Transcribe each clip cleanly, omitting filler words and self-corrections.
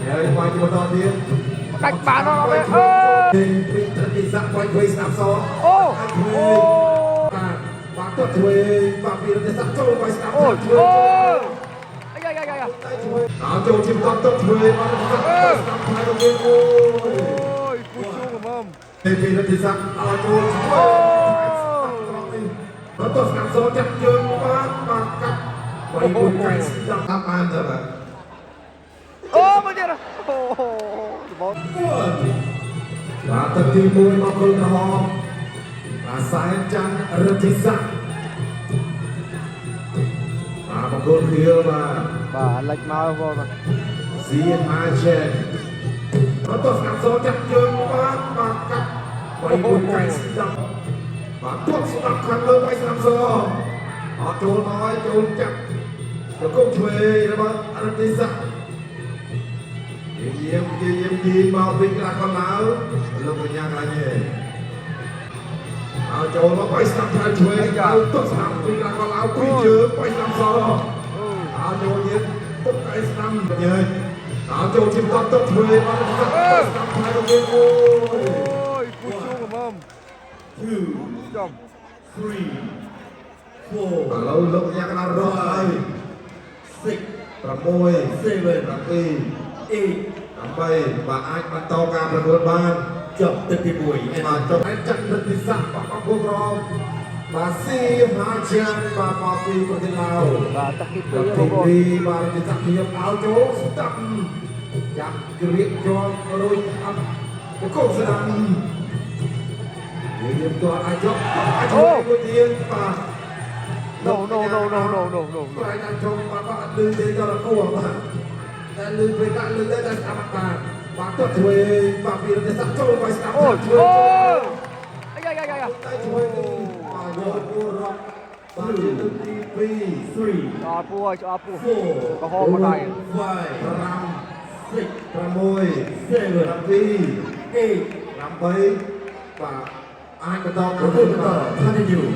ហើយវាយជាបន្តទៀត កាច់បានអត់ទេអឺ ពីត្រទីសាក់វាយវៃស្ដាប់ស អូអូ បាទបាទទាត់ជួយបាទពីរទីសាក់ចូលវាយស្ដាប់ អូ ជួយ អូអាយ៉ាយ៉ាយ៉ាយ៉ា តែជួយដល់ចូលជាបន្តទាត់ជួយបាទទីសាក់ស្ដាប់ផ្នែករបស់យើងអូយ អូយគូជុងហ្មង ពីរទីសាក់ដល់ចូលជួយបាទទាត់ស្ដាប់សចាប់ជើងបាទបាទកាត់វាយមួយកែស្ដាប់បានទៅបាទ អូមកទៀតអូសប បាទទឹកទី1មកគុលក្រហមបាទសែនច័ន្ទរិទ្ធិស័ក្តិបាទបង្គោលខៀវបាទ បាទលិចមកបងបាទ ស៊ីហាជេនបាទតស្ដាប់សចាប់ជើងបាទបាទកាត់វាយមួយកែស្ដាប់បាទទប់ស្ដាប់ខាងលើវាយស្ដាប់សអត់ចូលមកហើយចូលចាប់ប្រកបឆ្វេងរបស់រិទ្ធិស័ក្តិយាមយាមយាមមកវិញក្រាស់កន្លៅលោកកញ្ញាកន្លែងនេះ เอาโจมาไปสนับทางช่วยเอาต้นสนับปีกลางก็เอาปีเจอไปสนับซอเอาโจเย็นตุ๊กไอ้สนับเยอะเอาโจชิมต้นต้นช่วยมาสนับสนับทางตรงนี้โอ้ អូ ย យគូជុងហ្មង 2 ចំ 3 4 เราลงยากระรอย 6 ประมวย 7 ประปี 8 ทำไปมาอาจมาต่อการประกวดบ้าน ចប់ទឹកទី1 มาจบให้จัดรติศักดิ์ปะปะพวกเรามาซีหาเชียงมาปาปีประเทศลาว បាទទឹកទី ទី 2បងប្អូន 2បាទទីសាក់ខ្ញុំអោចូលស្ដាប់ចាប់ក្រៀកជាប់រួចអត់បកគស្ដាប់យើងតអាចយកអាចមួយទៀតបាទ No no no no no no no ប្រៃតាមជុំបាទបាទលឺទេដល់គួបាទតែលឺពេលដាក់លឺតែស្ដាប់បាទបាទទាត់ជួយបាទពីរសាក់ចូលបាយស្ដាប់ អូ ជួយ អូអាយ៉ាយ៉ាយ៉ាយ៉ា តែជួយបាទយកគួររាប់បាទជាលើកទី2 3 ឆ្អល់ពោះហើយឆ្អល់ពោះ 4 ក្រហមមកដៃ 5 5 6 6 7 7 8 8បាទអាចបន្ត ប្រកួតបន្ត continue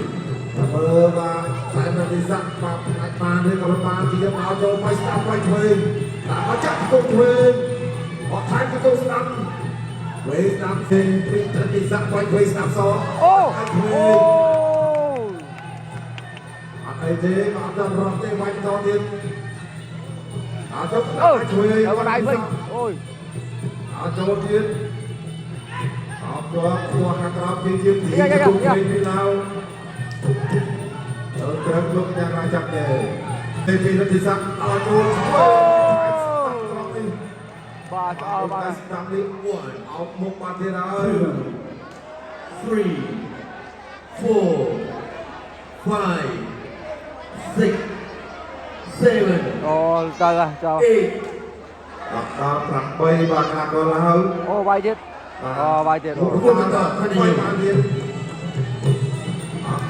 មើលបាទខ្សែប្រតិស័កបាទអាចបានឬក៏មិនបានជាមកចូលไปស្ដាប់ไปឆ្វេងតាមមកចាក់ទៅឆ្វេងអត់ថែមទៅស្ដាប់វេស្ដាប់សេងពីប្រតិស័កไปឆ្វេងស្ដាប់ស អូ ឆ្វេ អូ ងអត់អីទេបាទអត់រត់ទេវាយបន្តទៀតអត់ទៅ អូ ឆ្វេង ហើយមកដៃវិញអូយ អត់ចូលទៀតអត់ជាប់គួរខាងក្រោមជាជាទីគុំពីឡៅទៅត្រូវលោកយ៉ាងណាចាប់ទេទីពីរទីសាក់អត់ចូលឆ្វេង បាទឆ្អល់បាទ ស្ដាំនេះ 1 អោបមុខបានទៀតហើយ 3 4 5 6 7 អូទៅហើយចូល 8 ដល់8បាទខាងកលហើយ អូវាយទៀតអូវាយទៀតអូ ប្រកួតបន្តបានទៀត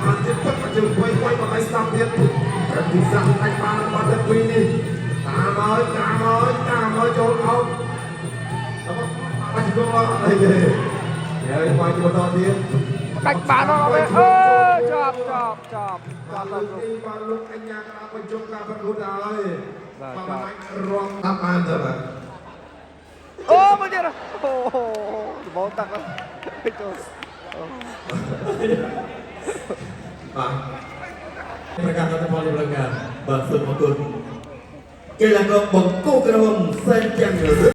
អត់ទៀតទឹកជើងវៃវៃមកឲ្យស្ដាប់ទៀតរទីសាក់អាចបានបាត់ទៅពីនេះតាមហើយតាមហើយតាមហើយចូលអោបដល់បាច់ចូលអីទេហើយវាយបន្តទៀត កាច់បានអត់ទេអឺចាប់ចាប់ចាប់ បា ចាប់ដល់ ទលោកនេះបាទលោកអញ្ញាកណាបញ្ចុះការប្រកួតហើយ បាទ បាទអាចរងតាមបានទៅបាទ អូមកទៀតអូសបទឹកចូល បាទ ប្រកាសលទ្ធផលជាផ្លូវការបាទសូមអរគុណកីឡាករបង្គោលក្រហមសែនចាំង